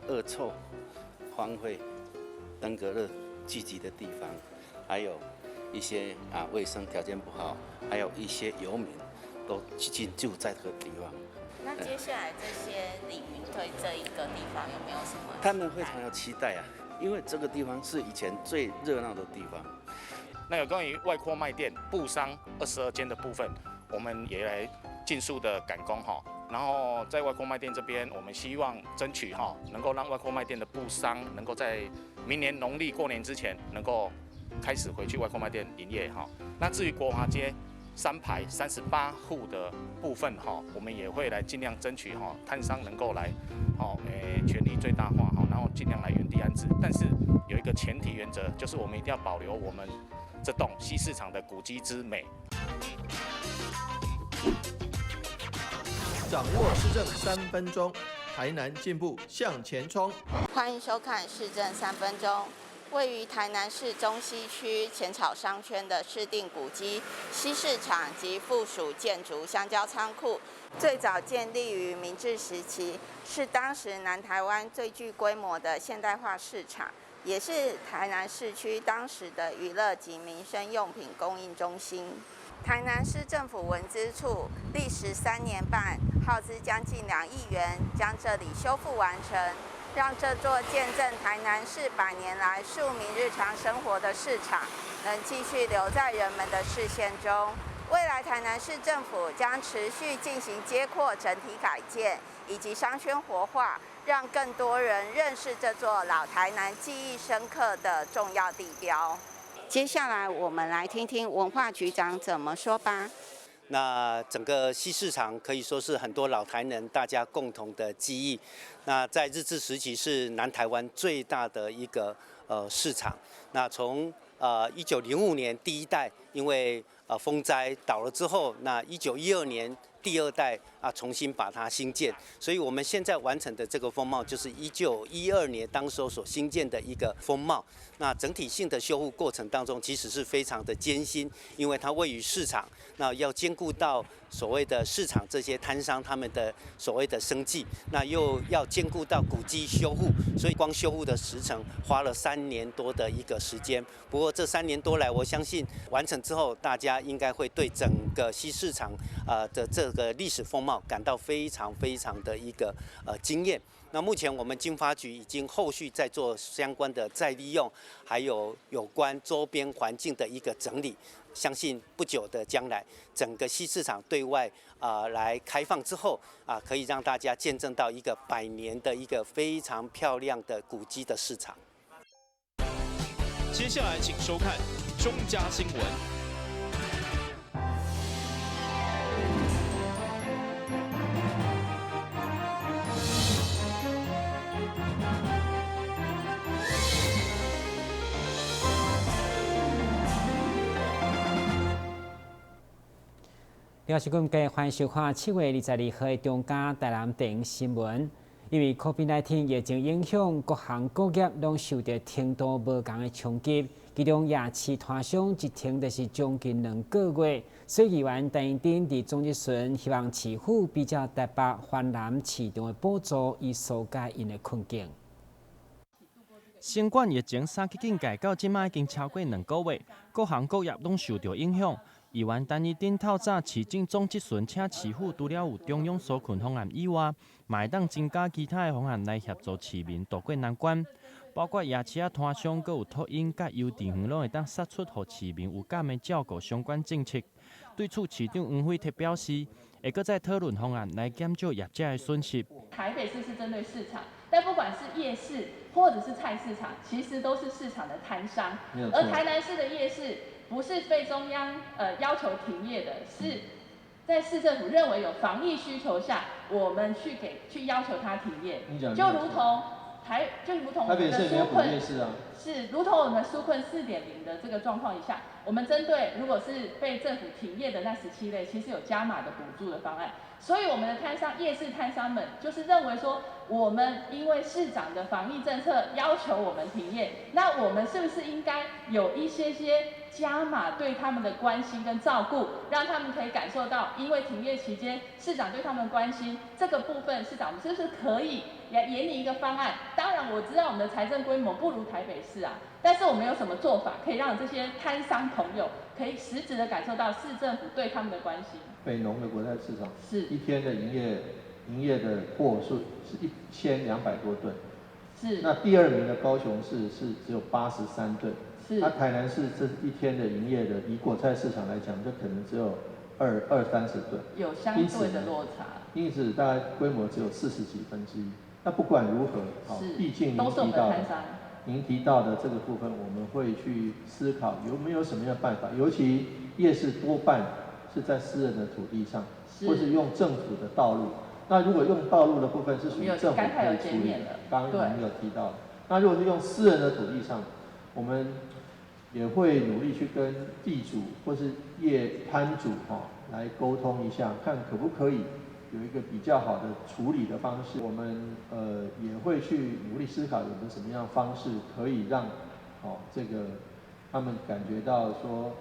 惡臭、荒廢、登革熱聚集的地方，還有一些衛生條件不好，還有一些遊民都進駐在這個地方。那接下來這些里民對這一個地方有沒有什麼？他們非常有期待啊，因為這個地方是以前最熱鬧的地方。那有關於外擴賣店布商22間的部分，我們也來盡速的趕工哈。然後在外擴賣店這邊，我們希望爭取哈，能夠讓外擴賣店的布商能夠在明年農曆過年之前，能夠開始回去外擴賣店營業哈。那至於國華街3排38戶的部分哈，我們也會來盡量爭取哈，攤商能夠來，好權利最大化哈，然後盡量來原地安置。但是有一個前提原則，就是我們一定要保留我們這棟西市場的古蹟之美。掌握市政3分鐘，台南進步向前衝。歡迎收看市政三分鐘。位於台南市中西區淺草商圈的市定古蹟西市場及附屬建築香蕉倉庫，最早建立於明治時期，是當時南台灣最具規模的現代化市場，也是台南市區當時的娛樂及民生用品供應中心。台南市政府文資處歷時3年半，耗資將近2億元，將這裡修復完成。讓這座見證台南市100年來庶民日常生活的市場，能繼續留在人們的視線中。未來台南市政府將持續進行街廓整體改建以及商圈活化，讓更多人認識這座老台南記憶深刻的重要地標。接下來我們來聽聽文化局長怎麼說吧。那整個西市場可以說是很多老台南大家共同的記憶。那在日治時期是南台灣最大的一個市場。那從1905年第一代因為風災倒了之後，那1912年第二代重新把它興建，所以我們現在完成的這個風貌就是1912年當時候所興建的一個風貌。那整體性的修復過程當中，其實是非常的艱辛，因為它位於市場，那要兼顧到所謂的市場這些攤商他們的所謂的生計，那又要兼顧到古蹟修復，所以光修復的時程花了3年多的一個時間。不過這3年多來，我相信完成之後，大家應該會對整個西市場的這個歷史風貌感到非常非常的一個驚豔。那目前我們經發局已經後續在做相關的再利用，還有有關周邊環境的一個整理。相信不久的將來，整個西市場對外來開放之後可以讓大家見證到一個100年的一個非常漂亮的古蹟的市場。接下來請收看中嘉新聞。你好，是今歡迎收看7月22號的中嘉台南電新聞。因為 COVID-19 疫情影響，各行各業攏受著程度無仝的衝擊。其中夜市攤商一停就是將近2個月，所以議員陳怡貞佇總質詢，希望市府比照台北、環南市場的補助，以紓解𪜶的困境。新冠疫情三級警戒到這擺已經超過2個月，各行各業攏受著影響。議員陳怡貞透早市政總質詢，請市府除了有中央紓困方案以外，嘛會當增加其他的方案來協助市民渡過難關，包括夜市仔攤商，閣有托嬰佮幼稚園，攏會當殺出，予市民有感的照顧相關政策。對此，市長黃輝特表示，會閣再討論方案來減少業者的損失。台北市是針對市場，但不管是夜市或者是菜市場，其實都是市場的攤商。而台南市的夜市不是被中央要求停業的，是在市政府認為有防疫需求下，我們去要求他停業。就如同我們的紓困是如同我們紓困4.0的這個狀況以下，我們針對如果是被政府停業的那17類，其實有加碼的補助的方案。所以我們的攤商、夜市攤商們就是認為說，我們因為市長的防疫政策要求我們停業，那我們是不是應該有一些些加碼對他們的關心跟照顧，讓他們可以感受到，因為停業期間市長對他們關心這個部分，市長我們是不是可以來研擬一個方案？當然我知道我們的財政規模不如台北市啊，但是我們有什麼做法可以讓這些攤商朋友可以實質的感受到市政府對他們的關心？北農的果菜市場是一天的營業的貨數是1200多噸，那第二名的高雄市是只有83噸，那台南市這一天的營業的，以果菜市場來講，就可能只有二三十噸，有相對的落差。因此大概規模只有四十幾分之一。那不管如何，好，畢竟您提到的這個部分，我們會去思考有沒有什麼樣辦法，尤其夜市多半是在私人的土地上，或是用政府的道路。那如果用道路的部分是屬於政府可以處理的，剛剛您有提到。那如果是用私人的土地上，我們也會努力去跟地主或是業攤主哈來溝通一下，看可不可以有一個比較好的處理的方式。我們也會去努力思考有沒有什麼樣的方式可以讓哦這個他們感覺到說，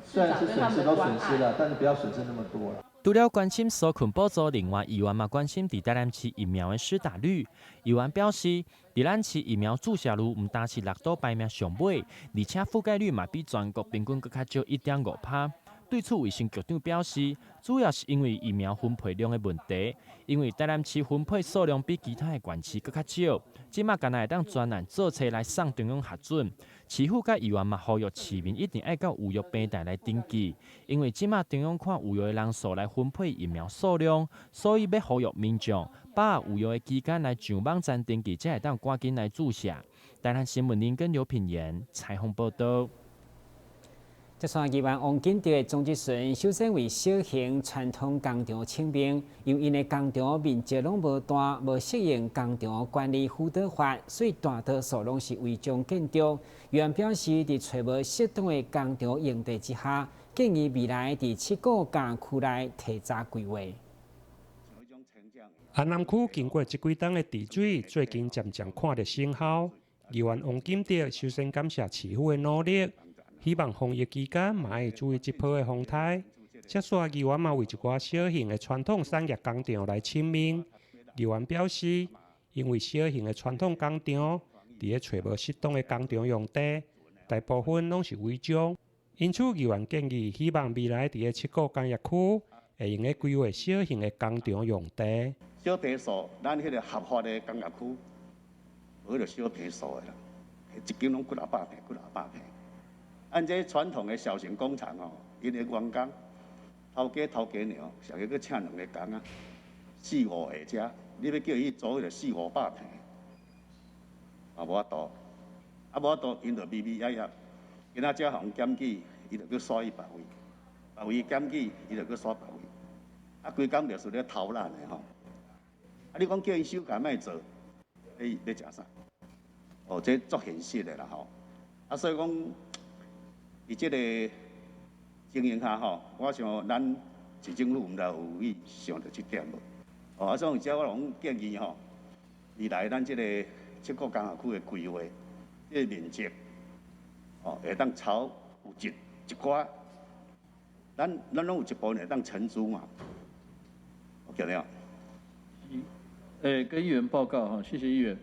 雖然是損失都損失了，但是不要損失那麼多了。除了關心紓困補助，另外議員嘛關心佇台南市疫苗的施打率。議員表示，佇咱市疫苗注射率毋但是六都排名上尾，而且覆蓋率嘛比全國平均閣較少1.5趴。對此，衛生局長表示，主要是因為疫苗分配量的問題，因為台南市分配數量比其他的縣市閣較少，這馬干焦會當專案做冊來送中央核准。市府佮議員嘛呼籲市民一定愛到預約平台來登記，因為這馬中央看預約的人數來分配疫苗數量，所以欲呼籲民眾把握預約的期間來上網站登記，才會當趕緊來注射。台南新聞林跟劉品言採訪報道。接續議員王金德的總質詢，首先為小型傳統工廠請命，因為𪜶的工廠面積攏無大，無適用工廠管理輔導法，所以大多數攏是違章建築。議員表示，佇揣無適當的工廠用地之下，建議未來佇七股工區內提早規劃。安南區經過這幾冬的治水，最近漸漸看著成效。議員王金德首先感謝市府的努力。希望防疫期間嘛會注意這波的風颱。接續議員嘛為一寡小型的傳統產業工廠來請命。議員表示，因為小型的傳統工廠佇咧揣無適當的工廠用地，大部分攏是違章。因此，議員建議，希望未來佇咧七股工業區會用得規劃小型的工廠用地。小坪數，咱彼個合法的工業區，無彼個小坪數的啦，一間攏幾若百坪，幾若百坪。按這傳統的小型工廠吼，𪜶的員工頭家頭家娘，上個閣請兩个工仔，四五個遮，你欲叫伊租彼個四五百坪，嘛無法度，啊無法度，𪜶就微微揜揜，今仔遮予人檢舉，伊就閣徙去別位，別位檢舉，伊就閣徙別位，啊規工就是咧偷懶的吼。啊你講叫𪜶守家莫做，你欲食啥？哦，這足現實的啦吼。啊所以講，佇這個情形下吼，我想咱市政府毋知有去想著這點無？哦，啊，所以這我攏建議吼，未來咱這個七股工業區的規劃，這個面積，哦，會當超有一寡，咱攏有一部分會當承租嘛，對了。跟議員報告哈，謝謝議員。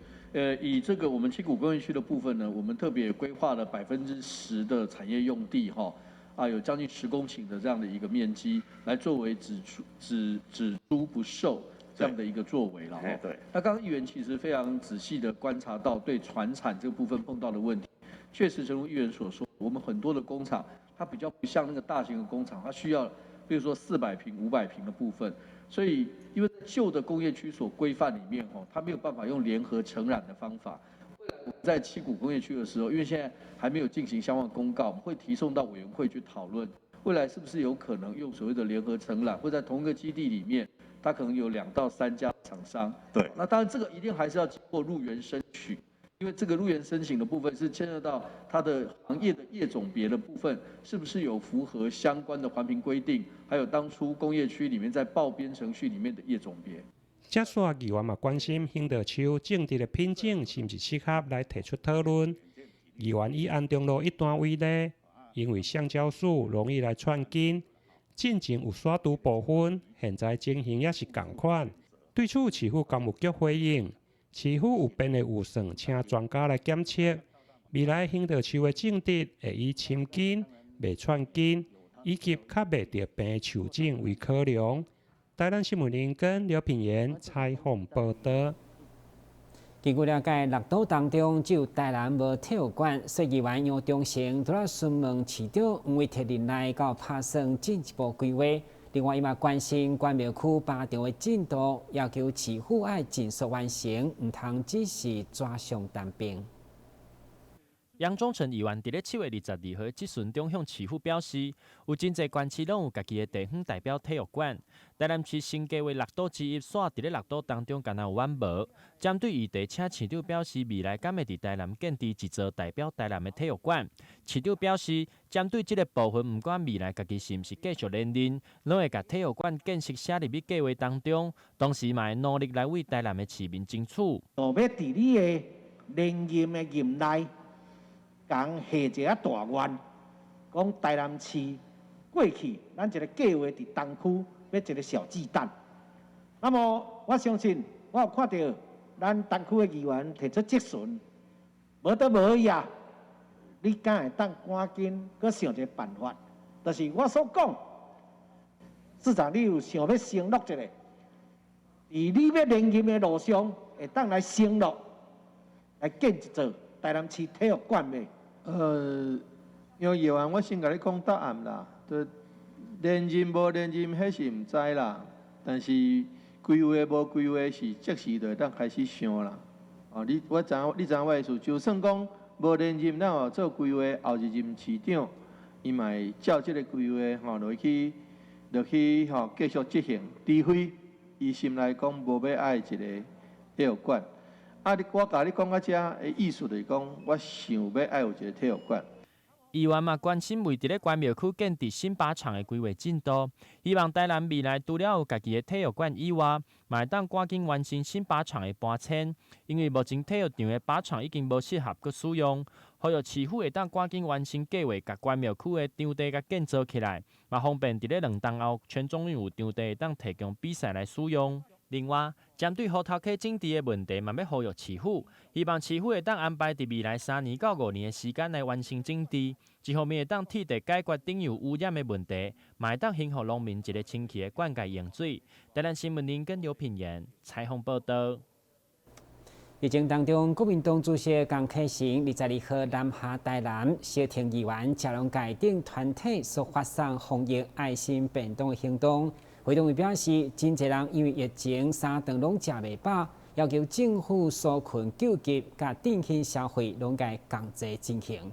以這個我們七股工業區的部分呢，我們特別規劃了10%的產業用地哈，啊，有將近10公頃的這樣的一個面積，來作為只租不售這樣的一個作為了哈。那剛剛議員其實非常仔細的觀察到對傳產這個部分碰到的問題，確實正如議員所說，我們很多的工廠，它比較不像那個大型的工廠，它需要，比如說400坪、500坪的部分。所以，因為舊的工業區所規範裡面，吼，它沒有辦法用聯合承攬的方法。未來我們在七股工業區的時候，因為現在還沒有進行相關公告，我們會提送到委員會去討論，未來是不是有可能用所謂的聯合承攬，或在同一個基地裡面，它可能有2到3家廠商。那當然，這個一定還是要經過入園申請，因為這個入園申請的部分是牽涉到它的行業的業種別的部分，是不是有符合相關的環評規定，還有當初工業區裡面在報編程序裡面的業種別。接續議員嘛關心興德樹種植的品種是毋是適合來提出討論。議員以安中路一段為例，因為橡膠樹容易來串根，進前有沙土部分，現在情形也是仝款。對此，市府工務局回應，市府有編的預算，請專家來檢測，未來興德樹的種植會以深根、袂串根以及較袂著病的樹種為考量。台南新聞林根劉品言採訪報導。根據了解，六都當中只有台南無體育館，所以議員楊忠誠拄仔詢問市長黃偉哲任內敢有拍算進一步規劃。另外，伊嘛關心關廟區靶場的進度，要求市府愛盡速完成，毋通只是紙上談兵。楊忠誠議員佇咧7月22號質詢中向市府表示，有真濟縣市攏有家己的地方代表體育館。台南市新計劃六都之一，煞佇咧六都當中，干焦有阮無。針對議題，請市長表示，未來敢會佇台南建置一座代表台南的體育館。市長表示，針對這个部分，毋管未來家己是毋是繼續連任，攏會共體育館建設寫入去計劃當中，同時嘛會努力來為台南的市民爭取。若欲佇你的連任的任內，共下一个大願，講台南市過去，咱一个計劃佇東區欲一个小巨蛋。那麼我相信，我有看著咱東區的議員提出質詢，無得無去啊！你敢會當趕緊閣想一个辦法？就是我所講，市長，你有想欲承諾一个，佇你欲連任的路上，會當來承諾來建一座台南市體育館未？楊議員，我先共你講答案啦。就連任無連任，彼是毋知啦。但是規劃無規劃是即時就會當開始想啦。哦，你我知影，你知影我意思。就算講無連任，咱有做規劃，後一任市長，伊嘛會照這个規劃吼落去，落去吼繼續執行。除非伊心內講無欲愛一个體育館。啊！你我共你講到遮的意思就是講，我想欲愛有一个體育館。議員嘛關心位佇咧關廟區建置新靶場的規劃進度，希望台南未來除了有家己的體育館以外，嘛會當趕緊完成新靶場的搬遷，因為目前體育場的靶場已經無適合閣使用，呼籲市府會當趕緊完成計劃，共關廟區的場地共建造起來，嘛方便佇咧2冬後全中運有場地會當提供比賽來使用。另外，針對芋頭溪整治的問題，嘛欲呼籲市府，希望市府會當安排佇未來3年到5年的時間來完成整治，一方面會當徹底解決頂游污染的問題，嘛會當還予農民一个清氣的灌溉用水。台南新聞林跟劉品言採訪報導。疫情當中，國民黨主席江啟臣22號南下台南，協調議員、食農界等團體所發送防疫愛心便當的行動。會長表示，真濟人因為疫情三頓攏食袂飽，要求政府紓困救濟佮振興消費，攏該仝齊進行。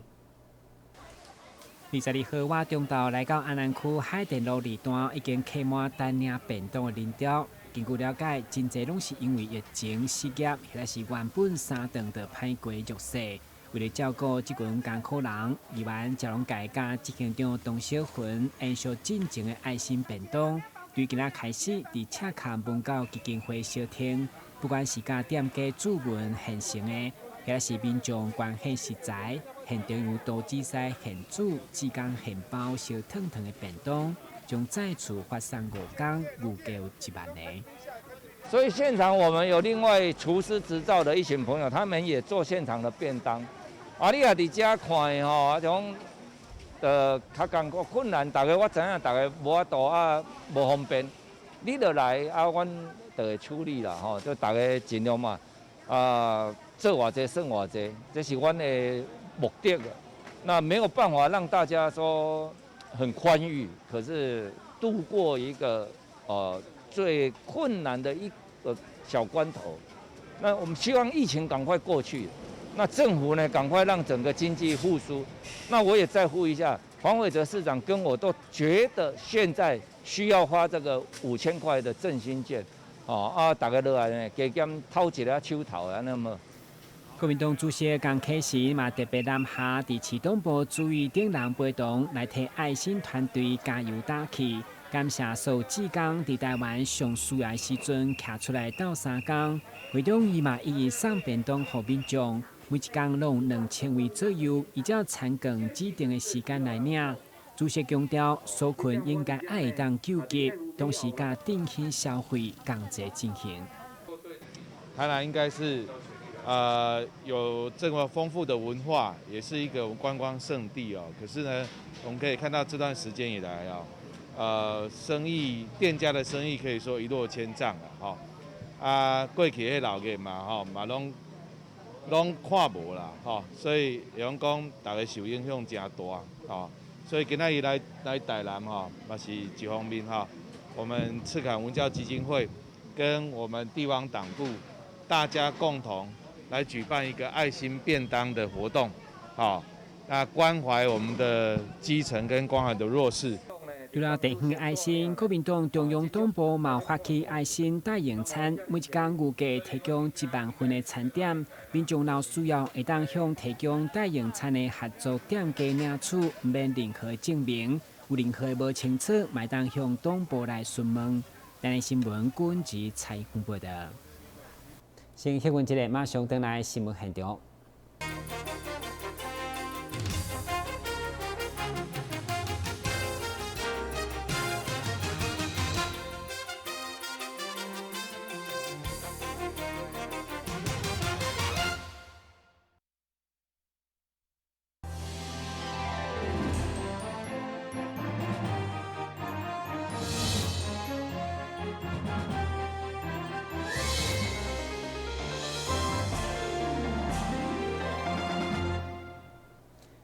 22號倚中晝來到安南區海淀路二段，已經客滿等領便當的人潮。根據了解，真濟攏是因為疫情失業，或者是原本三頓就歹過弱勢。為了照顧這群艱苦人，議員食農界佮執行長董小芬延續進前的愛心便當。對今仔開始，佇赤崁文教基金會相聽，不管是佮店家注文現成的，或者是民眾捐獻食材，現場由多姊師現煮、志工現包燒燙燙的便當，將再次發送5工，預計有1萬个。所以現場我們有另外廚師執照的一群朋友，他們也做現場的便當。啊，你也佇遮看的吼，啊種。較艱苦困難，逐家我知影，逐家無法度啊，無方便，你著來啊，阮就會處理啦吼，就逐家盡量嘛，啊，做偌濟算偌濟，這是阮的目的。那沒有辦法讓大家說很寬裕，可是度過一個最困難的一個小關頭。那我們希望疫情趕快過去。那政府呢，趕快讓整個經濟復甦。那我也再呼籲一下，黃偉哲市長跟我都覺得現在需要發這個5000塊的振興券，哦啊，大家落來呢，加減掏一下手頭啊，那麼。國民黨主席江啟臣嘛特別南下，佇市東部注意等人陪同來替愛心團隊加油打氣。感謝所有志工佇台灣上需要的時陣徛出來鬥相共。會中伊嘛一一送便當予民眾，每一工攏有2000位左右，依照餐券指定的時間來領。主席強調，紓困應該愛會當救急，同時佮振興消費仝齊進行。台南應該是，有這麼豐富的文化，也是一個觀光勝地哦。可是呢，我們可以看到這段時間以來啊，生意店家的生意可以說一落千丈啊，吼。啊，過去彼老熱嘛，吼，嘛攏看無啦，吼，所以會用講，大家受影響誠大，吼。所以今仔日來台南，吼，嘛是一方面，吼，我們赤崁文教基金會跟我們地方黨部大家共同來舉辦一個愛心便當的活動，好，那關懷我們的基層跟關懷的弱勢。除了地方愛心，國民黨中央黨部嘛發起愛心代用餐，每一工預計提供1萬份的餐點，民眾若有需要，會當向提供代用餐的合作店家領取，毋免任何證明。有任何無清楚，嘛會當向黨部來詢問。台南新聞軍事採訪報道。先歇困一下，馬上轉來新聞現場。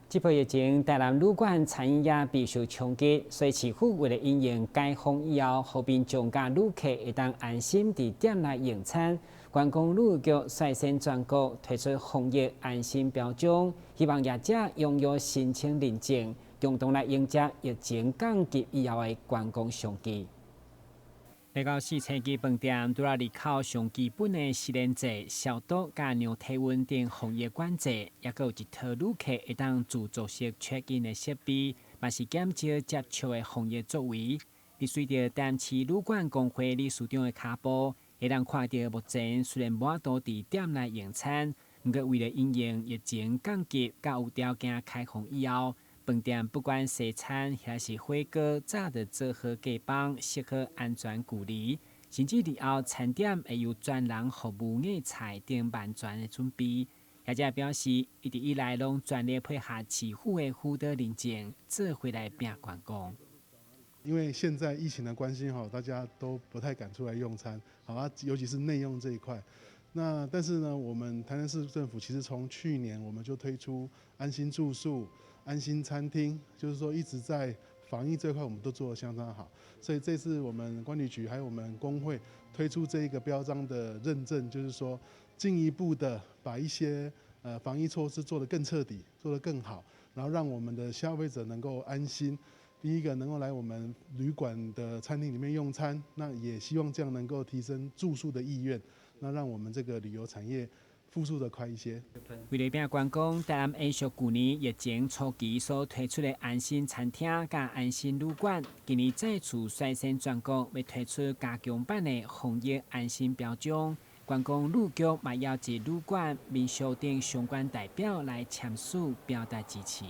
這波疫情，台南旅館餐飲業備受衝擊，所以市府為了因應解封以後，予民眾佮旅客會當安心佇店內用餐，觀光旅遊局率先全國推出防疫安心標章，希望業者擁有申請認證，共同來迎接疫情降級以後的觀光商機。來到四星級飯店，除了入口上基本的實聯制、消毒、佮量體溫等防疫管制，猶閣有一套旅客會當自助式 check in 的設備，嘛是減少接觸的防疫作為。佇隨著台南市旅館公會理事長的跤步，會當看著目前雖然無法度佇店內用餐，毋過為了因應疫情降級，佮有條件開放以後，飯店不管西餐抑是火鍋，早就做好隔板，設好安全距離，甚至日後餐點會由專人服務硬菜等萬全的準備。業者表示，一直以來攏全力配合市府的輔導認證，做伙來拼觀光。因為現在疫情的關係，哈，大家都不太敢出來用餐，好啊，尤其是內用這一塊。那但是呢，我們台南市政府其實從去年我們就推出安心住宿、安心餐廳，就是說一直在防疫這塊我們都做得相當好。所以這次我們管理局還有我們工會推出這一個標章的認證，就是說進一步的把一些防疫措施做得更徹底、做得更好，然後讓我們的消費者能夠安心。第一個能夠來我們旅館的餐廳裡面用餐，那也希望這樣能夠提升住宿的意願，那讓我們這個旅遊產業復甦得快一些。為了拼觀光，台南延續舊年疫情初期所推出的安心餐廳佮安心旅館，今年再次率先全國欲推出加強版的防疫安心標章。觀光旅局嘛邀集旅館、民宿等相關代表來簽署，表達支持。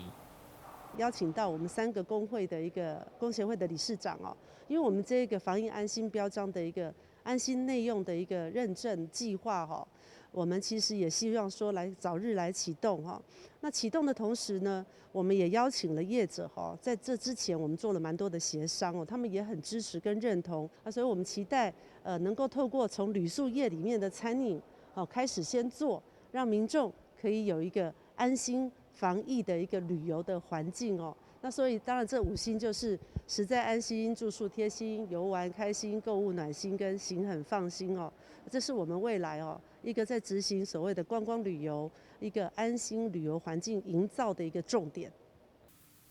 邀請到我們3個工會的一個工協會的理事長哦，因為我們這個防疫安心標章的一個安心內用的一個認證計劃哈，我們其實也希望說來早日來啟動哈。那啟動的同時呢，我們也邀請了業者哈，在這之前我們做了蠻多的協商哦，他們也很支持跟認同啊，所以我們期待能夠透過從旅宿業裡面的餐飲哦開始先做，讓民眾可以有一個安心防疫的一個旅遊的環境哦，那所以當然這5心就是實在安心、住宿貼心、遊玩開心、購物暖心跟行很放心哦，這是我們未來哦一個在執行所謂的觀光旅遊一個安心旅遊環境營造的一個重點。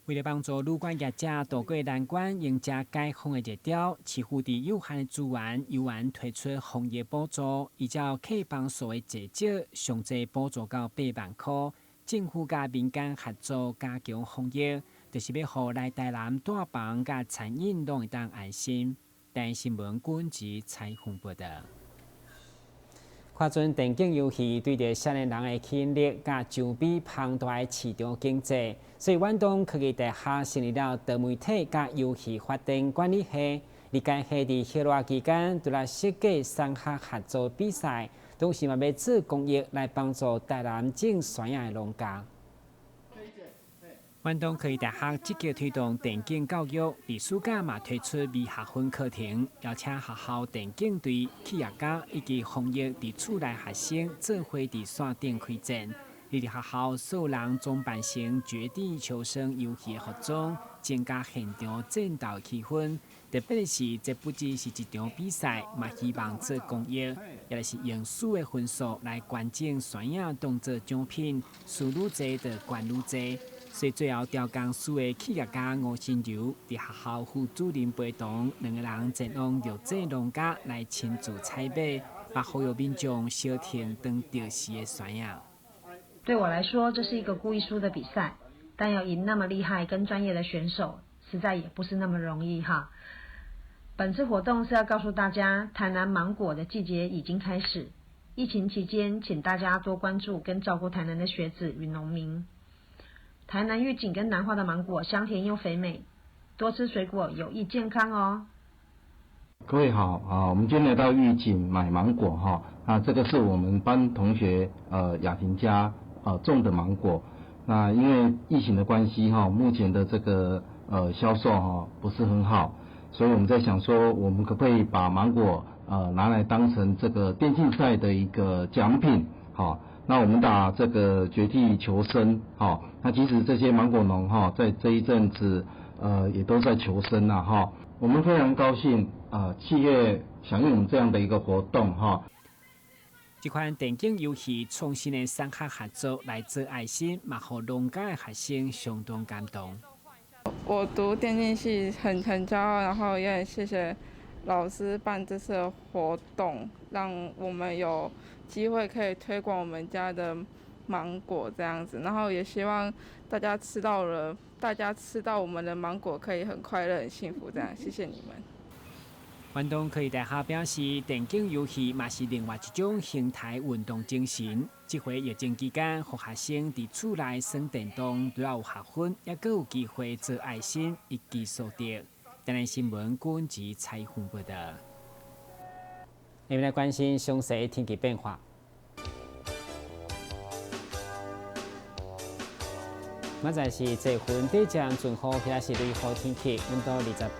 為了幫助旅館業者渡過難關，迎接解封的熱潮，市府佇有限的資源，猶原推出防疫補助，依照客房數的濟少，上濟補助到8萬塊。政府佮民間合作加強防疫，就是欲予來台南蹛房佮餐飲攏會當安心。台新聞軍籍採訪報道。看準電競遊戲對著少年人的吸引力，佮周邊龐大的市場經濟，所以遠東科技大學成立了多媒體佮遊戲發展管理系。歷屆系佇歇熱期間，除了設計產學合作比賽，同時嘛欲做公益來幫助台南種山仔的農家。遠東科技大學積極推動電競教育，佇暑假嘛推出微學分課程，邀請學校電競隊、企業家以及防疫佇厝內學生做伙佇線頂開戰。佇學校所有人裝扮成絕地求生遊戲的服裝，增加現場戰鬥氣氛。特別的是，這不只是一場比賽，嘛希望做公益，也就是用輸的分數來捐贈山仔當做獎品，輸愈濟就捐愈濟。所以最後，調工輸的企業家吳新柔，佇學校副主任陪同兩个人前往玉井農家來親自採買，把呼籲民眾相挺當著時的山仔。對我來說，這是一個故意輸的比賽，但要贏那麼厲害跟專業的選手，實在也不是那麼容易哈。本次活動是要告訴大家，台南芒果的季節已經開始。疫情期間，請大家多關注跟照顧台南的學子與農民。台南玉井跟南華的芒果香甜又肥美，多吃水果有益健康哦。各位好啊，我們今天來到玉井買芒果哈，那這個是我們班同學雅婷家種的芒果。那因為疫情的關係哈，目前的這個銷售哈不是很好，所以我們在想說，我們可不可以把芒果拿來當成這個電競賽的一個獎品？好。那我們打這個絕地求生，哈，那其實這些芒果農哈，在這一陣子，也都在求生啦，哈。我們非常高興，企業響應我們這樣的一個活動，哈。這款電競遊戲創新的產學合作來做愛心，嘛予農家的學生相當感動。我讀電競系很驕傲，然後也很謝謝老師辦這次的活動，讓我們有機會可以推廣我們家的芒果這樣子，然後也希望大家吃到了，大家吃到我們的芒果可以很快樂、很幸福這樣，謝謝你們。遠東科技大學表示，電競遊戲嘛是另外一種形態運動精神。這回疫情期間，予學生佇厝內耍電動，除了有學分，猶閣有機會做愛心，一舉數得。台南新聞軍籍採訪報道。下面來關心詳細天氣變化。明仔是濟雲底將陣雨，或是雷雨天氣，溫度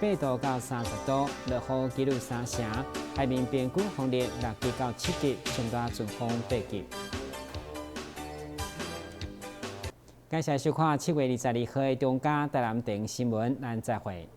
28度到30度，落雨幾率3成。海面平均風力6級到7級，上大陣風8級。感謝收看7月22號的中嘉台南電新聞，咱再會。